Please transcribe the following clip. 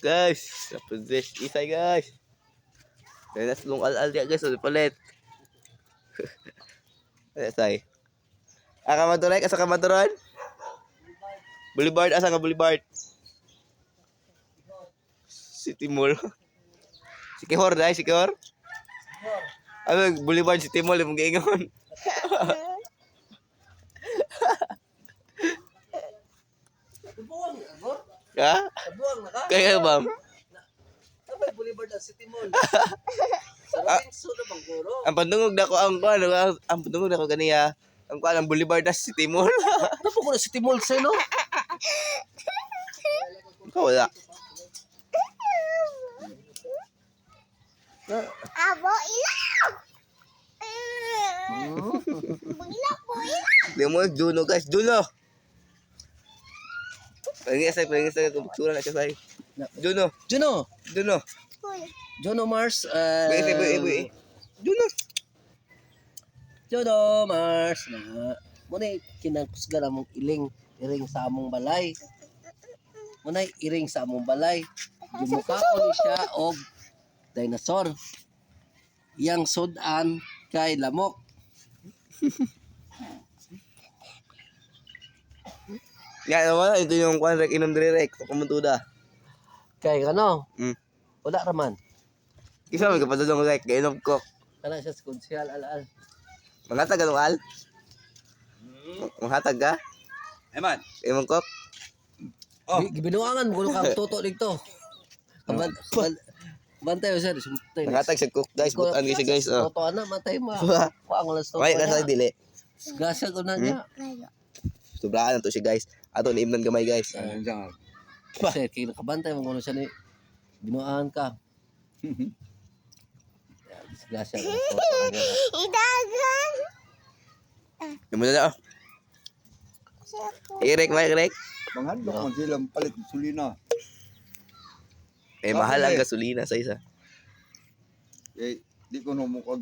Guys, tapos isay, guys. Kaya nas lung al-al diya, guys, so palit. Ay, say. Aka madurek, asa ka maduron? Boulevard, asa nga Boulevard? City Mall. Sikihor dai, Sikihor. Ano, Boulevard City Mall imong giingon. Buwang na ko. Ha? Buwang na ka. Kaya ba? Sabay Boulevard ang City Mall. Sa Robinson na Bangoro. Ang pandungog na ko ang kuan, ang pandungog na ko ganiya. Ang kuan ang Boulevard na City Mall. Napo ko na City Mall sa no? Ikaw wala. Abo ilaw. Ilaw po ilaw. Di mo Juno, guys, Juno. Pahingi sa picture na siya say. Juno, Juno. Juno. Juno Mars. Buhi, buhi, buhi. Juno. Juno Mars na. Muna kinangkusgan among iling iring sa among balay. Muna iring sa among balay. Gumukaon ni siya og dinosaur. Iyang sudan kay lamok. Nga naman, ito yung kuan rek inom diri rek, kumutuda. Kay ano? Wala raman. Kisa may kapadulong rek, gainom ko. Kana siya sa konsyal al-al. Mangatag anong al? Manghatag ka? Eman. Imong kok? Oh. Gibinuangan mo kuno kang toto dito. Kaban kaban bantay sir, sumtay. Manghatag sa cook, guys, butan guys guys. Oh. Toto ana matay mo. Kuang wala sa toto. May ka sa dili. Gasya ko na niya. Sobraan na to siya, guys. Ato ni imnan gamay, guys. Sir, kay nakabantay mo kuno siya ni binuangan ka. Ya, disgrasya ko sa toto niya. Idagan. Imo na oh. Irek, may irek. Manghadlok man sila palit ng sulina. Eh mahal ang gasolina sa isa. Eh, di ko no mukha.